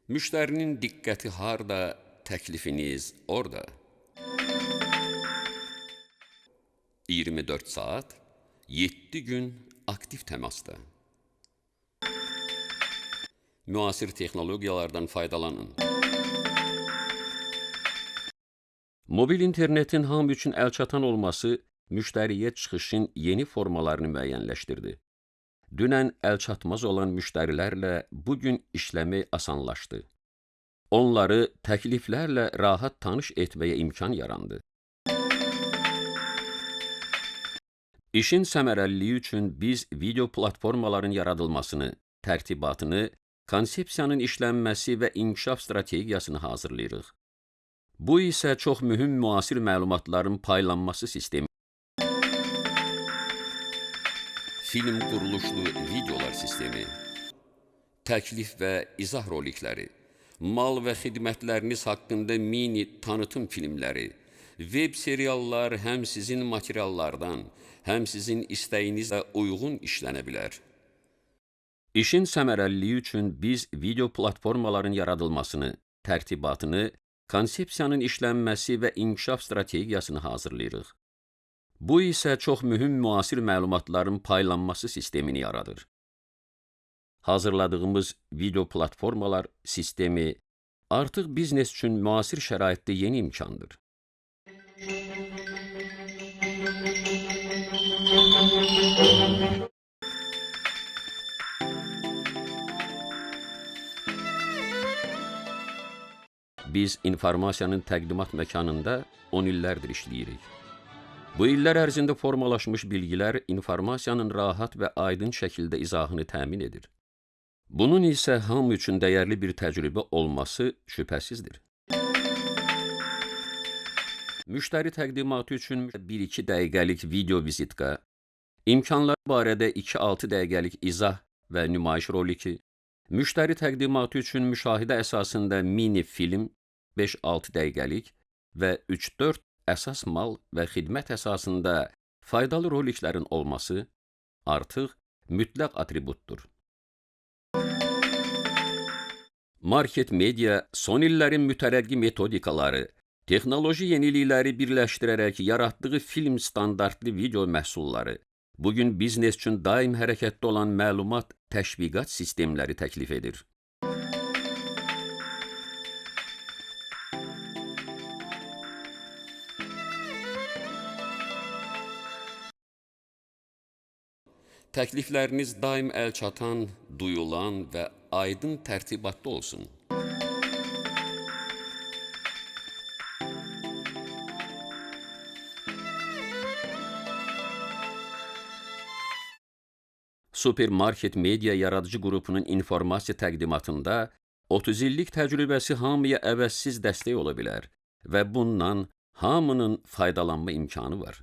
Müştərinin diqqəti harda, təklifiniz orada. 24 saat, 7 gün aktiv təmasda. Müasir texnologiyalardan faydalanın. Mobil internetin hamı üçün əlçatan olması müştəriyə çıxışın yeni formalarını müəyyənləşdirdi. Dünən əlçatmaz olan müştərilərlə bugün işləmək asanlaşdı. Onları təkliflərlə rahat tanış etməyə imkan yarandı. İşin səmərəliliyi üçün biz video platformaların yaradılmasını, tərtibatını, konsepsiyanın işlənməsi və inkişaf strategiyasını hazırlayırıq. Bu isə çox mühüm müasir məlumatların paylanması sistemi. Film quruluşlu videolar sistemi, təklif və izah rolikləri, mal və xidmətləriniz haqqında mini tanıtım filmləri, web seriallar həm sizin materiallardan, həm sizin istəyinizə uyğun işlənə bilər. İşin səmərəliliyi üçün biz video platformaların yaradılmasını, tərtibatını, konsepsiyanın işlənməsi və inkişaf strategiyasını hazırlayırıq. Bu isə çox mühüm müasir məlumatların paylanması sistemini yaradır. Hazırladığımız video platformalar sistemi artıq biznes üçün müasir şəraitdə yeni imkandır. Biz informasiyanın təqdimat məkanında 10 illərdir işləyirik. Bu illər ərzində formalaşmış bilgilər informasiyanın rahat və aydın şəkildə izahını təmin edir. Bunun isə hamı üçün dəyərli bir təcrübə olması şübhəsizdir. Müştəri təqdimatı üçün 1-2 dəqiqəlik video vizitka, imkanlar barədə 2-6 dəqiqəlik izah və nümayiş roliki, müştəri təqdimatı üçün müşahidə əsasında mini film 5-6 dəqiqəlik və 3-4 əsas mal və xidmət əsasında faydalı roliklərin olması artıq mütləq atributdur. Market media son illərin mütərəqqi metodikaları, texnoloji yenilikləri birləşdirərək yaratdığı film standartlı video məhsulları, bugün biznes üçün daim hərəkətdə olan məlumat təşviqat sistemləri təklif edir. Təklifləriniz daim əlçatan, duyulan və aydın tərtibatda olsun. Supermarket Media yaradıcı qrupunun informasiya təqdimatında 30 illik təcrübəsi hamıya əvəzsiz dəstək ola bilər və bundan hamının faydalanma imkanı var.